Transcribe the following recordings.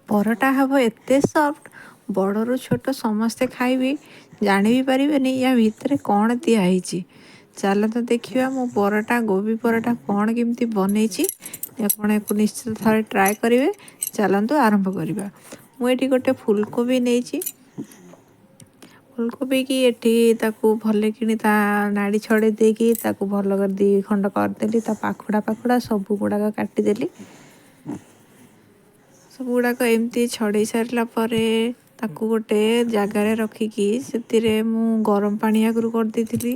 ପରଟା ହେବ ଏତେ ସଫ୍ଟ, ବଡ଼ରୁ ଛୋଟ ସମସ୍ତେ ଖାଇବି ଜାଣି ବି ପାରିବେନି ୟା ଭିତରେ କ'ଣ ଦିଆହେଇଛି। ଚାଲନ୍ତୁ ଦେଖିବା ମୁଁ ପରଟା, ଗୋବି ପରଟା କ'ଣ କେମିତି ବନେଇଛି। ଆପଣ ୟାକୁ ନିଶ୍ଚିତ ଥରେ ଟ୍ରାଏ କରିବେ। ଚାଲନ୍ତୁ ଆରମ୍ଭ କରିବା। ମୁଁ ଏଠି ଗୋଟେ ଫୁଲକୋବି ନେଇଛି। ଫୁଲକୋବିକି ଏଠି ତାକୁ ଭଲ କିଣି ତା ନାଡ଼ି ଛଡ଼େଇ ଦେଇକି ତାକୁ ଭଲ କରି ଦୁଇ ଖଣ୍ଡ କରିଦେଲି। ତା ପାଖୁଡ଼ା ପାଖୁଡ଼ା ସବୁ ଗୁଡ଼ାକ କାଟିଦେଲି। ସବୁ ଗୁଡ଼ାକ ଏମିତି ଛଡ଼େଇ ସାରିଲା ପରେ ତାକୁ ଗୋଟେ ଜାଗାରେ ରଖିକି ସେଥିରେ ମୁଁ ଗରମ ପାଣି ଆଗରୁ କରିଦେଇଥିଲି।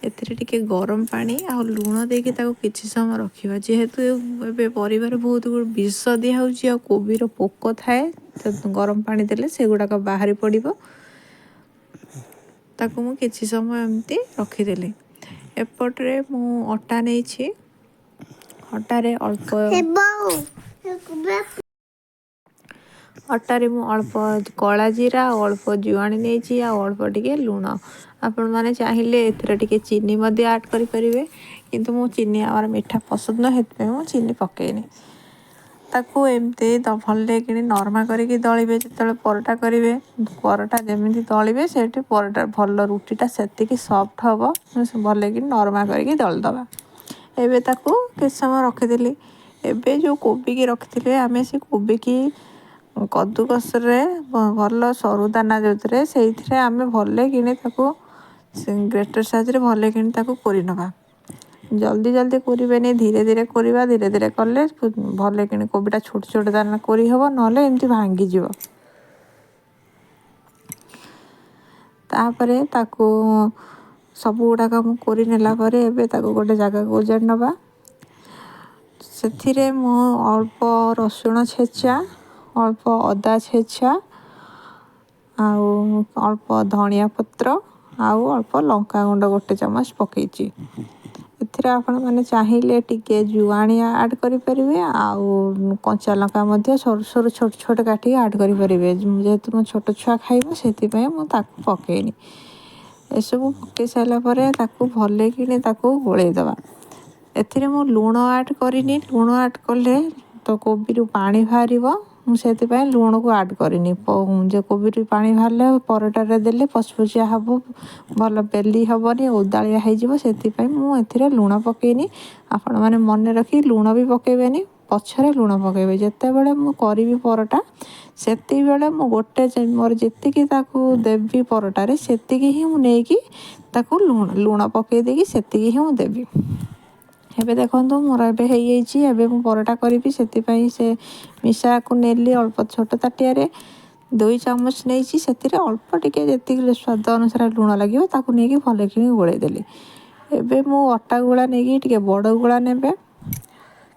ଏଥିରେ ଟିକେ ଗରମ ପାଣି ଆଉ ଲୁଣ ଦେଇକି ତାକୁ କିଛି ସମୟ ରଖିବା। ଯେହେତୁ ଏବେ ପରିବାରେ ବହୁତ ବିଷ ଦିଆହେଉଛି ଆଉ କୋବିର ପୋକ ଥାଏ, ତ ଗରମ ପାଣି ଦେଲେ ସେଗୁଡ଼ାକ ବାହାରି ପଡ଼ିବ। ତାକୁ ମୁଁ କିଛି ସମୟ ଏମିତି ରଖିଦେଲି। ଏପଟରେ ମୁଁ ଅଟା ନେଇଛି। ଅଟାରେ ଅଳ୍ପ ଅଟାରେ ମୁଁ ଅଳ୍ପ କଳା ଜିରା ଆଉ ଅଳ୍ପ ଜୁଆଣି ନେଇଛି ଆଉ ଅଳ୍ପ ଟିକେ ଲୁଣ। ଆପଣମାନେ ଚାହିଁଲେ ଏଥିରେ ଟିକେ ଚିନି ମଧ୍ୟ ଆଡ଼୍ କରିପାରିବେ, କିନ୍ତୁ ମୁଁ ଚିନି ଆମର ମିଠା ପସନ୍ଦ ନୁହେଁ, ସେଥିପାଇଁ ମୁଁ ଚିନି ପକାଇନି। ତାକୁ ଏମିତି ଭଲ କିଣି ନରମା କରିକି ଦଳିବେ। ଯେତେବେଳେ ପରଟା କରିବେ, ପରଟା ଯେମିତି ଦଳିବେ ସେଇଠି ପରଟା ଭଲ, ରୁଟିଟା ସେତିକି ସଫ୍ଟ ହେବ। ଭଲକିନି ନରମା କରିକି ଦଳିଦେବା। ଏବେ ତାକୁ କିଛି ସମୟ ରଖିଦେଲି। ଏବେ ଯେଉଁ କୋବିକି ରଖିଥିଲେ ଆମେ, ସେ କୋବିକି କଦୁକସରେ ଭଲ ସରୁ ଦାନା ଯେଉଁଥିରେ, ସେଇଥିରେ ଆମେ ଭଲକିଣି ତାକୁ ଗ୍ରେଟର୍ ସାହାଯ୍ୟରେ ଭଲକିଣି ତାକୁ କୋରି ନେବା। ଜଲ୍ଦି ଜଲ୍ଦି କୋରିବେନି, ଧୀରେ ଧୀରେ କୋରିବା। ଧୀରେ ଧୀରେ କଲେ ଭଲକିଣି କୋବିଟା ଛୋଟ ଛୋଟ ଦାନା କୋରି ହେବ, ନହେଲେ ଏମିତି ଭାଙ୍ଗିଯିବ। ତାପରେ ତାକୁ ସବୁ ଗୁଡ଼ାକ ମୁଁ କୋରି ନେଲା ପରେ ଏବେ ତାକୁ ଗୋଟେ ଜାଗାକୁ ଉଜାଡ଼ି ନେବା। ସେଥିରେ ମୁଁ ଅଳ୍ପ ରସୁଣ ଛେଚା, ଅଳ୍ପ ଅଦା ଛେଚା ଆଉ ଅଳ୍ପ ଧନିଆ ପତ୍ର ଆଉ ଅଳ୍ପ ଲଙ୍କାଗୁଣ୍ଡ ଗୋଟେ ଚାମଚ ପକାଇଛି। ଏଥିରେ ଆପଣମାନେ ଚାହିଁଲେ ଟିକେ ଜୁଆଣି ଆଡ଼୍ କରିପାରିବେ ଆଉ କଞ୍ଚା ଲଙ୍କା ମଧ୍ୟ ସରୁ ସରୁ ଛୋଟ ଛୋଟ କାଟିକି ଆଡ଼୍ କରିପାରିବେ। ଯେହେତୁ ମୋ ଛୋଟ ଛୁଆ ଖାଇବ, ସେଥିପାଇଁ ମୁଁ ତାକୁ ପକାଇନି। ଏସବୁ ପକାଇ ସାରିଲା ପରେ ତାକୁ ଭଲକିଣି ତାକୁ ଗୋଳେଇ ଦେବା। ଏଥିରେ ମୁଁ ଲୁଣ ଆଡ଼୍ କରିନି। ଲୁଣ ଆଡ଼୍ କଲେ ତ କୋବିରୁ ପାଣି ବାହାରିବ, ମୁଁ ସେଥିପାଇଁ ଲୁଣକୁ ଆଡ଼୍ କରିନି। ଯେ କୋବିରୁ ପାଣି ବାହାରିଲେ ପରଟାରେ ଦେଲେ ପଚପଚିଆ ହେବ, ଭଲ ବେଲି ହେବନି, ଓଦାଳିଆ ହେଇଯିବ। ସେଥିପାଇଁ ମୁଁ ଏଥିରେ ଲୁଣ ପକାଇନି। ଆପଣମାନେ ମନେ ରଖି ଲୁଣ ବି ପକାଇବେନି, ପଛରେ ଲୁଣ ପକାଇବେ। ଯେତେବେଳେ ମୁଁ କରିବି ପରଟା, ସେତିକିବେଳେ ମୁଁ ଗୋଟେ ମୋର ଯେତିକି ତାକୁ ଦେବି ପରଟାରେ, ସେତିକି ହିଁ ମୁଁ ନେଇକି ତାକୁ ଲୁଣ ପକାଇ ଦେଇକି ସେତିକି ହିଁ ମୁଁ ଦେବି। ଏବେ ଦେଖନ୍ତୁ, ମୋର ଏବେ ହେଇଯାଇଛି। ଏବେ ମୁଁ ପରଟା କରିବି, ସେଥିପାଇଁ ସେ ମିଶାକୁ ନେଲି ଅଳ୍ପ ଛୋଟ ତାଟିଆରେ 2 ଚାମଚ ନେଇଛି। ସେଥିରେ ଅଳ୍ପ ଟିକେ ଯେତିକି ସ୍ୱାଦ ଅନୁସାରେ ଲୁଣ ଲାଗିବ ତାକୁ ନେଇକି ଭଲକିନି ଗୋଳେଇ ଦେଲି। ଏବେ ମୁଁ ଅଟା ଗୁଳା ନେଇକି, ଟିକେ ବଡ଼ ଗୁଳା ନେବେ,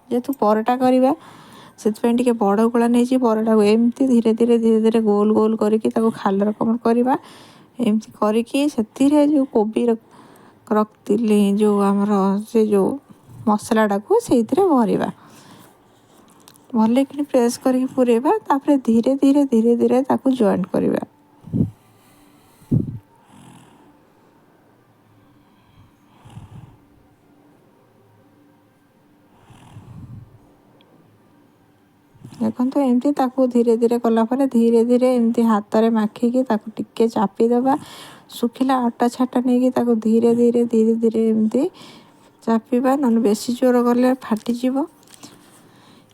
ଯେହେତୁ ପରଟା କରିବା ସେଥିପାଇଁ ଟିକେ ବଡ଼ ଗୁଳା ନେଇଛି। ପରଟାକୁ ଏମିତି ଧୀରେ ଧୀରେ ଧୀରେ ଧୀରେ ଗୋଲ ଗୋଲ କରିକି ତାକୁ ଖାଲ ରକମ କରିବା। ଏମିତି କରିକି ସେଥିରେ ଯେଉଁ କୋବି ରଖିଥିଲି, ଯେଉଁ ଆମର ସେ ଯେଉଁ ମସଲାଟାକୁ ସେଇଥିରେ ଭରିବା। ଭଲକିନି ପ୍ରେସ୍ କରିକି ପୂରେଇବା। ତାପରେ ଧୀରେ ଧୀରେ ଧୀରେ ଧୀରେ ତାକୁ ଜଏଣ୍ଟ କରିବା। ଦେଖନ୍ତୁ, ଏମିତି ତାକୁ ଧୀରେ ଧୀରେ କଲା ପରେ ଧୀରେ ଧୀରେ ଏମିତି ହାତରେ ମାଖିକି ତାକୁ ଟିକେ ଚାପିଦେବା। ଶୁଖିଲା ଅଟା ଛାଟା ନେଇକି ତାକୁ ଧୀରେ ଧୀରେ ଧୀରେ ଧୀରେ ଏମିତି ଚାପିବା, ନହେଲେ ବେଶୀ ଜୋର କଲେ ଫାଟିଯିବ।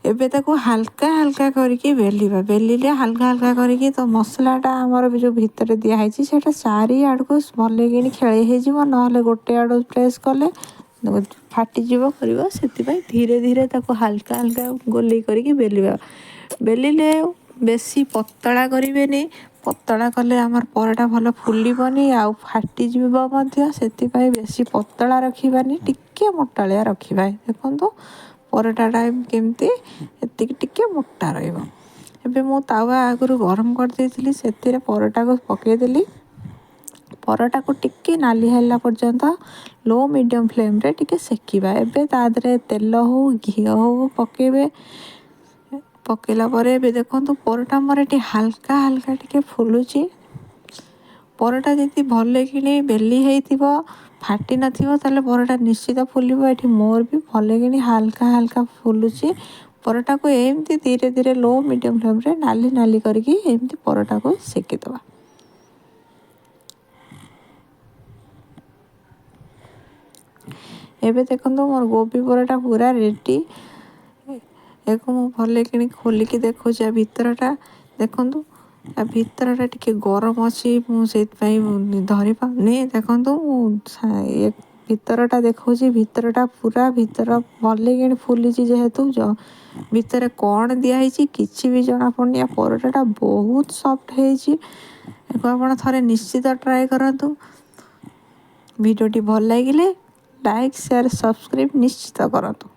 ଏବେ ତାକୁ ହାଲକା ହାଲକା କରିକି ବେଲିବା। ବେଲିଲେ ହାଲକା ହାଲକା କରିକି ତ ମସଲାଟା ଆମର ବି ଯେଉଁ ଭିତରେ ଦିଆହେଇଛି, ସେଇଟା ଚାରିଆଡ଼କୁ ଭଲକିନି ଖେଳେଇ ହେଇଯିବ। ନହେଲେ ଗୋଟେ ଆଡ଼ୁ ପ୍ରେସ୍ କଲେ ଫାଟିଯିବ କରିବ। ସେଥିପାଇଁ ଧୀରେ ଧୀରେ ତାକୁ ହାଲକା ହାଲକା ଗୋଲେଇ କରିକି ବେଲିବା। ବେଲିଲେ ବେଶୀ ପତଳା କରିବେନି। ପତଳା କଲେ ଆମର ପରଟା ଭଲ ଫୁଲିବନି ଆଉ ଫାଟିଯିବ ମଧ୍ୟ। ସେଥିପାଇଁ ବେଶୀ ପତଳା ରଖିବାନି, ଟିକେ ମୋଟାଳିଆ ରଖିବା। ଦେଖନ୍ତୁ, ପରଟାଟା କେମିତି ଏତିକି ଟିକେ ମୋଟା ରହିବ। ଏବେ ମୁଁ ତାୱା ଆଗରୁ ଗରମ କରିଦେଇଥିଲି, ସେଥିରେ ପରଟାକୁ ପକାଇଦେଲି। ପରଟାକୁ ଟିକେ ନାଲି ହେଲା ପର୍ଯ୍ୟନ୍ତ ଲୋ ମିଡ଼ିୟମ୍ ଫ୍ଲେମ୍ରେ ଟିକେ ସେକିବା। ଏବେ ତା ଦେହରେ ତେଲ ହଉ, ଘିଅ ହଉ ପକାଇବେ। ପକାଇଲା ପରେ ଏବେ ଦେଖନ୍ତୁ, ପରଟା ମୋର ଏଠି ହାଲକା ହାଲକା ଟିକେ ଫୁଲୁଛି। ପରଟା ଯଦି ଭଲକିଣି ବେଲି ହେଇଥିବ, ଫାଟି ନଥିବ, ତାହେଲେ ପରଟା ନିଶ୍ଚିତ ଫୁଲିବ। ଏଠି ମୋର ବି ଭଲକିଣି ହାଲକା ହାଲକା ଫୁଲୁଛି। ପରଟାକୁ ଏମିତି ଧୀରେ ଧୀରେ ଲୋ ମିଡ଼ିୟମ୍ ଫ୍ଲେମ୍ରେ ନାଲି ନାଲି କରିକି ଏମିତି ପରଟାକୁ ସେକିଦେବା। ଏବେ ଦେଖନ୍ତୁ, ମୋର ଗୋବି ପରଟା ପୁରା ରେଡ଼ି। ଏହାକୁ ମୁଁ ଭଲ କିଣି ଖୋଲିକି ଦେଖାଉଛି ଆ ଭିତରଟା। ଦେଖନ୍ତୁ, ଆ ଭିତରଟା ଟିକେ ଗରମ ଅଛି, ମୁଁ ସେଇଥିପାଇଁ ଧରିପାରୁନି। ଦେଖନ୍ତୁ, ମୁଁ ଏ ଭିତରଟା ଦେଖାଉଛି। ଭିତରଟା ପୁରା ଭିତର ଭଲକିଣି ଫୁଲିଛି, ଯେହେତୁ ଭିତରେ କ'ଣ ଦିଆହେଇଛି କିଛି ବି ଜଣାପଡ଼ୁନି। ଆଉ ପରଟାଟା ବହୁତ ସଫ୍ଟ ହେଇଛି। ଏହାକୁ ଆପଣ ଥରେ ନିଶ୍ଚିତ ଟ୍ରାଏ କରନ୍ତୁ। ଭିଡ଼ିଓଟି ଭଲ ଲାଗିଲେ ଲାଇକ୍, ସେୟାର, ସବସ୍କ୍ରାଇବ୍ ନିଶ୍ଚିତ କରନ୍ତୁ।